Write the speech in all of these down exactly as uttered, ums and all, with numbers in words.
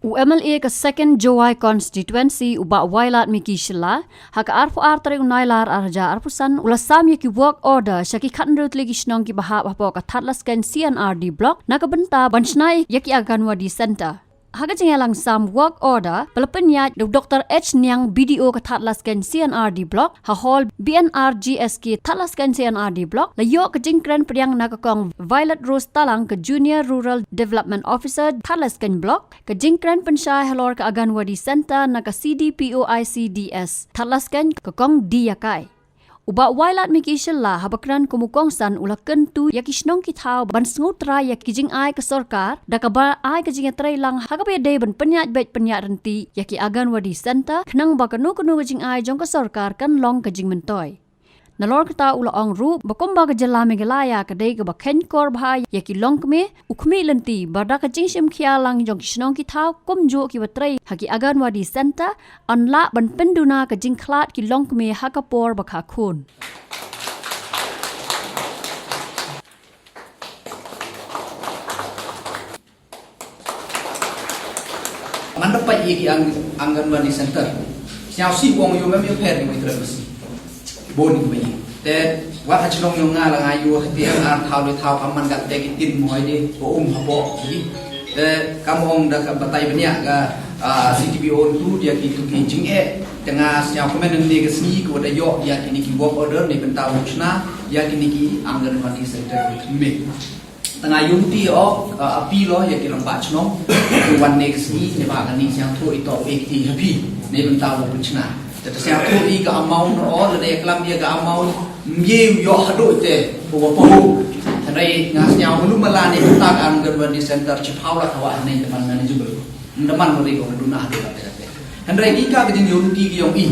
U M L A ka Second Jowai Constituency, u Bah Wailadmiki Shylla, ha ka arphew ar tarik u Nailar arhajar arphew san, u la sam ïa ki work order sha ki khathynriew tylli ki shnong kiba hap hapoh ka Thadlaskein C and R D Block na ka bynta ban shna ïa ki Anganwadi Centre. Ha ka jingïalang sam work order ba la pynïaid da u Doctor H Niang, B D O ka Thadlaskein C and R D Block, ha hall B N R G S K Thadlaskein C and R D Block, la ïoh ka jingkren pdiang na ka Kong Violet Rose Talang, ka Junior Rural Development Officer Thadlaskein Block, ka jingkren pynshai halor ka Anganwadi Centre na ka C D P O I C D S Thadlaskein, ka Kong D Yakai. U Bah Wailadmiki Shylla, haba kren kum u kongsan, u la kyntu ïa ki shnong ki thaw ban sngewthuh ïa ki jingai ka sorkar da kaba ai ka jingïatreilang ha kaba ïadei ban pynïaid beit pynïaid ryntih ïa ki Anganwadi Centre, khnang ba kano kano ka jingai jong ka sorkar kan long ka jingmyntoi. Nalor kata, u la ong ruh ba kumba ka jylla Meghalaya ka dei kaba kheiñkor bha ïa ki longkmie, u khmih lynti ba da ka jingshim khia lang jong ki shnong ki thaw kumjuh kiba trei ha ki Anganwadi Centre, yn lah ban pynduna ka jingkhlad ki longkmie ha ka por ba kha khun. Man da peit ïa ki Ang-, Anganwadi Centre, sngewsih u ong ïoh mem ïoh pher ïa u ïthuh masi. Bun ki ba ïa. Te wat ha chnong ïong nga la nga ïoh ha tiang ar thaw dei thaw kam man ka te ki tin mo ïa dei ba um hapoh ki. Te kam ong da ka batai bniah ka, ah, C T B O tu ïa ki tu ki jingeh. Te nga sngewkmen ne ka sngi ko da ïoh ïa kini ki work order ne bynta u shna ïa kini ki Anganwadi Centre me. Tang ïa u ti o, uh, appeal o ïa ki rangbah chnong. Ki wan ne ka sngi ne ba kani sngewthuh i to e kti ha phi ne bynta u pynshna. Te ta sngewthuh i ka amount o, lada ïa klam ïa ka amount, mye u ïoh haduh te ko wa pahu. Hynrei nga sngew mulu mala ne bynta ka Anganwadi Centre chiphaw lak hawa ne te man manageable. Nda man mari ko duna haduh lak te. Hynrei ki ka ka jingïohi ki ïong i.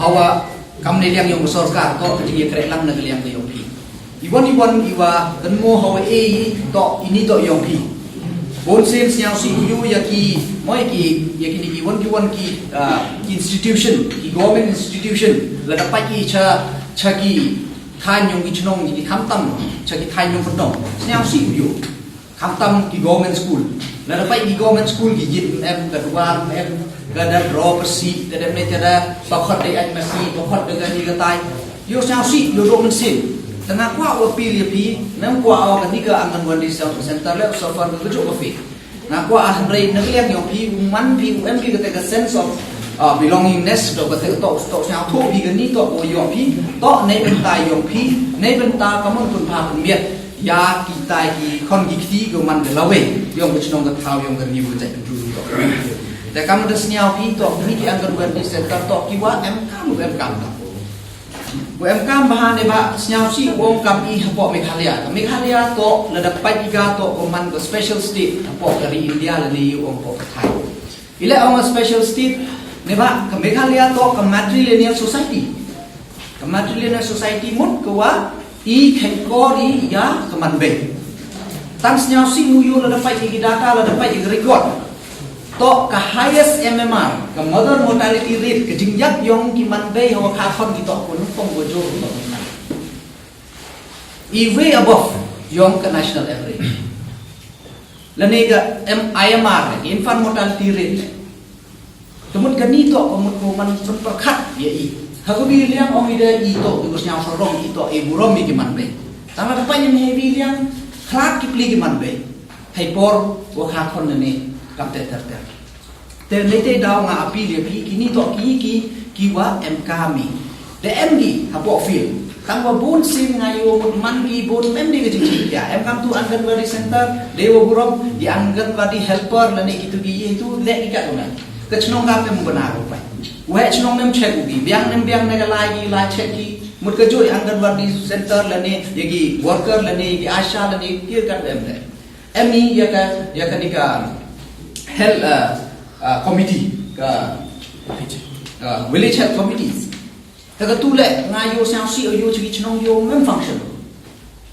Hawa kam ne liang ïong ka sorkar, to ka jingïakhreh lang na ka liang ka ïong phi. Iwan iwan iwa kan mo hawa e i to ini to ïong phi. Bon sen sngewsih u ïa ki, mo ïa ki, ïa ki ni ki wan ki wan ki, ah, ki institution, ki government institution, lada peit ki cha, cha ki thaiñ ïong ki chnong ki khamtam cha ki thaiñ ïong pyndonkam. Sngewsih u ïa. Khamtam ki government school. Lada peit ki government school ki jin em, ka duar em, ka da draw ka si, ka da me ka da, ba khot da ai masi, ba khot da ka ni ka tai. Ïoh sngewsih, ïoh dok mynsiem. Te nga kwah u appeal ïa phi, ngam kwah u kani ka Anganwadi Centre le u suffer ka kajuh ka phi. Nga kwah hynrei na ka liang ïong phi, u man phi, u em phi kata ka sense of, ah, belongingness, to kata ka tok, tok sngewthuh phi kani, tok u ïong phi, tok ne bynta ïong phi, ne bynta ka mon pun pha pun miet. Ïa kita ki khon ki kti ko man ka lawei ïong ka chnong ka thaw ïong ka riw ka jaitbynriew ïong. Te kam da sngewphi to kini ki Anganwadi Centre to ki wa em kam em kam da. Wa em kam bha ne ba sngewsih u ong kam i hapoh Meghalaya. Ka Meghalaya to lada peit i ka to ko man ka special state hapoh ka ri India lane ïa u ong ko ka Thai. Ila ong special state ne ba ka Meghalaya to ka matrilineal society. Ka matrilineal society mut ka wa i kheiñ kor i ïa ka manbei. Tang sngewsih u ïoh lada peit ïa ki data lada peit ïa ki record. To ka highest M M R, ka mother mortality rate, ka jingïap ïong ki manbei hawa kha khon ki to ko nukong wa jor to. I way above ïong ka national average. Lane ka M-, I M R, ka infant mortality rate. Te mut kani to, ka mut ko man pynpyrkhat ïa i. Ha ka bi liang ong i da i to, i ko sñiaw sarong i to, i burom i ki man bei. Tang la ka pynïaid i bi liang, khlad ki pli ki man bei. Hei por, wa kha khon ne, kam te ter ter. Te lei te daw nga appeal ïa phi, kini to ki ki, ki wa em kami. Te em ki, hapoh field. Tang wa bun sien nga ïoh mut man ki bun em di ka jingkit ïa. Em kam tu Anganwadi center, de wa burom, i Anganwadi helper, lane ki tu ki ye tu, le ki ka tu na. Ka chnong ka em bana ko pai. Wa chnong nem check u ki, biang nem biang ne ka lai ki, lai check ki. Mut ka joi Anganwadi center, lane, ye ki worker, lane, ye ki ASHA, lane, ki ka em le. Em ni ïa ka, ïa ka ni ka health, uh, uh, committee, ka, uh, village health committee. Ka ka tu le, nga ïoh sñiaw si, ïoh chi ki chnong ïoh mem function.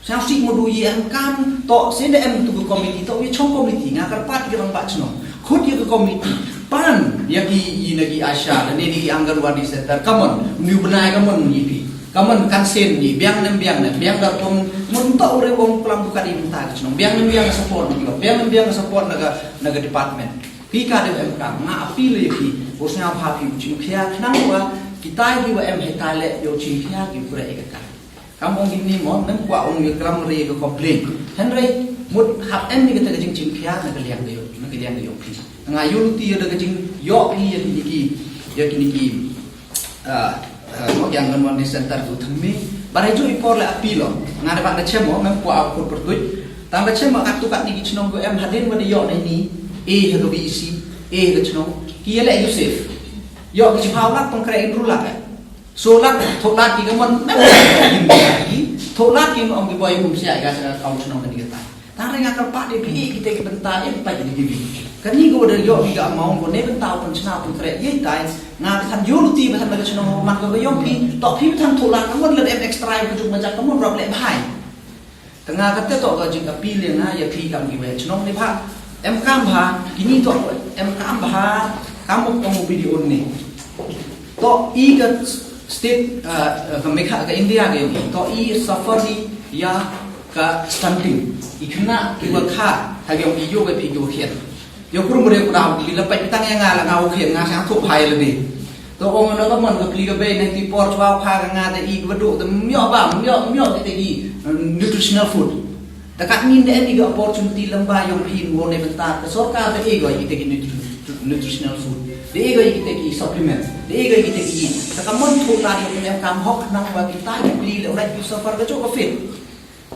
Sñiaw si mo du ïa em kam, to, sende em tu ka committee, to, ïa chong committee, nga kyrpad ki rangbah chnong. Khut ïa ka committee, pan, ïa ki, ïa na ki ASHA, ne ni ki Anganwadi center, come on, ni u bnai, come on, ni pi. Come on, kan sen ni, biang nem biang nem, biang ka pom, mun to u re wong plang buka di mynta ki chnong, biang nem biang ka support ni, biang nem biang ka support na ka, na ka department. Phi ka dei em kam, nga appeal ïa phi, u sngewbha phi u jingkhia khnang ba kita kiba em hei tai leh ïoh jingkhia ki u khreh ïa ka kam. Kam ong kine mo, mem kwah ong ïa klam re ka complain. Hynrei mut hap em ïa kata ka jingjingkhia na ka liang ka ïoh, na ka liang ka ïoh phi. Nga ïoh luti ïa da ka jingïoh phi ïa kine ki, ïa kine ki ah, ah, mo, ïa ngan wan di center tu thymme. Ba re ju i por leh appeal lo. Nga da ba da chem mo, mem kwah khut pyrtuit. Tang da chem mo katto katne ki chnong ko em hadien ba da ïoh na ini. E ha ka V E C, e ha ka chnong. Ki ïa leh ïa u safe. Ïoh ki chiphaw lak pang khreh hynriew lak eh. So lak, thoh lak ki ka mon, mem ki thoh lak ki ong ki boi kum sia ïa ka sa ka chnong ka ni ka tai. Tang re nga kyrpad ïa phi kita ki bynta ïa phi peit ïa ki. Kane ko da ïoh ki ka amount ko ne bynta u pynshna u pynkhreh ïa tai. Nga ka than ïoh luti ba than ba ka shnong man ka ïong phi. Toh phi ba than thoh lak ka mon leh em extra ïa ka juk majak ka mon rap leh bhai. Te nga kata toh ka jingappeal ïa nga ïa phi kam ki wei chnong ne bha. Em kam bha, kini toh em kam bha, kam mo kam mo video ne. Toh i ka state, ah, ka Megha-, ka India ka ïong i. Toh i suffer di ïa ka stunting. I khynnah ki wa kha, ha ïong i ïoh ba phi ïoh khian. Ïoh krum re ku dau, ki la pait tang ïa nga la nga u khian nga sang thup hai la dei. To ong na ka mon ka pli ka bei na ti por chwa kha ka nga te i ka du te myo ba, myo, myo te i, mm, nutritional food. Te kat min de ni ka opportunity lamba ïong phi mo ne bynta ka sorkar te i ko i te ki nutri-, nutritional food. Te i ko i te ki supplement. Te i ko i te ki. Te ka mon thu la ïong ne kam hok nang ba kita ki pli le urai ki suffer ka chu ka fit.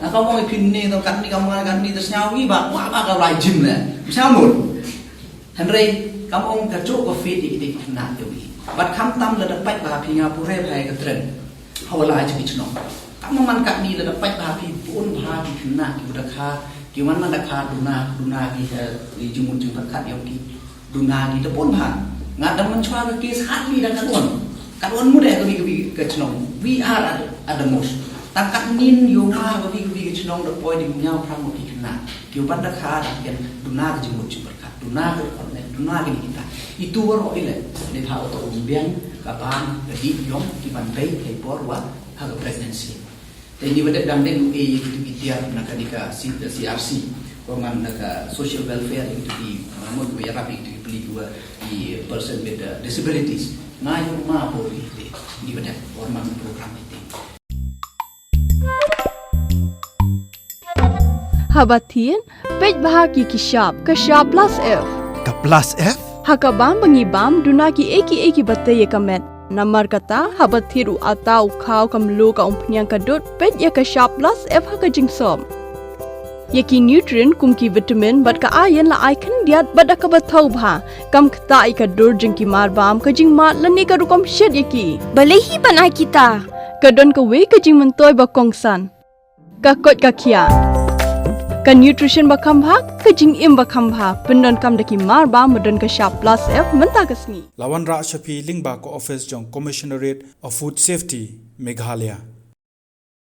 Na ka mong i phin ne to kat ni ka mong kat ni te sñiaw ngi ba, wa ba ka lai gym ne. Sñiaw mut. Hynrei, kam ong ka chu ka fit i ki te ki na te wi. Bat kham tam la da pait ba phi nga pure ba ka trend. Hawa lai chi ki chnong. Kam man kat ni la da pait ba phi bun ba ki na ki da kha, ki man man da kha duna, duna ki, eh, ki jingmut jingpyrkhat ïong ki. Duna ki da bun ba. Nga da man chwa ka case hat ni da ka don. Ka don mu da ka wi ka wi ka chnong. We are at, at the most. Tang kat nin ïong ma ka wi ka wi ka chnong da poi di ñiaw prang ki khynnah. Ki ban da kha da ken duna ka jingmut jingpyrkhat. Duna ka kon ne, duna ka ni kita. Itu waro ile. Ne tha oto um biang ka ban ka di ïong ki ban bei kai por wa ha ka pregnancy. Te ni wadet dang dei u e ïa kitu ki tiar na ka dei ka C-, C R C. Ko man na ka social welfare ïa kitu ki, ah, mo ko ïarap ïa kitu ki pli ko, ah, i person with, ah, disabilities. Nga ïa ma bo ri te. Ni wadet ko man program ite. Haba thied, peit bha ki ki shap, ka shap plus F. Ka plus F? Ha ka bam ba ngi bam, duna ki e ki e ki ba te ïa ka met. Namar kata, haba thied u ata u khaw ka mluh ka umphniang ka dud, peit ïa ka shap plus F ha ka jingsop. Ïa ki nutrient kum ki vitamin bad ka iron la ai khyndiat bad da kaba thaw bha. Kam ktah ïa ka dur jong ki marbam, ka jingmad lane ka rukom shet ïa ki. Balei hi ban ai kita? Ka don kawei ka jingmyntoi ba kongsan. Ka koit ka khiah. Ka nutrition ba kham bha, ka jingim ba kham bha. Pyndonkam da ki marbam ba don ka shap plus F mynta ka sngi. La wanrah sha phi lyngba ka office jong Commissionerate of Food Safety, Meghalaya.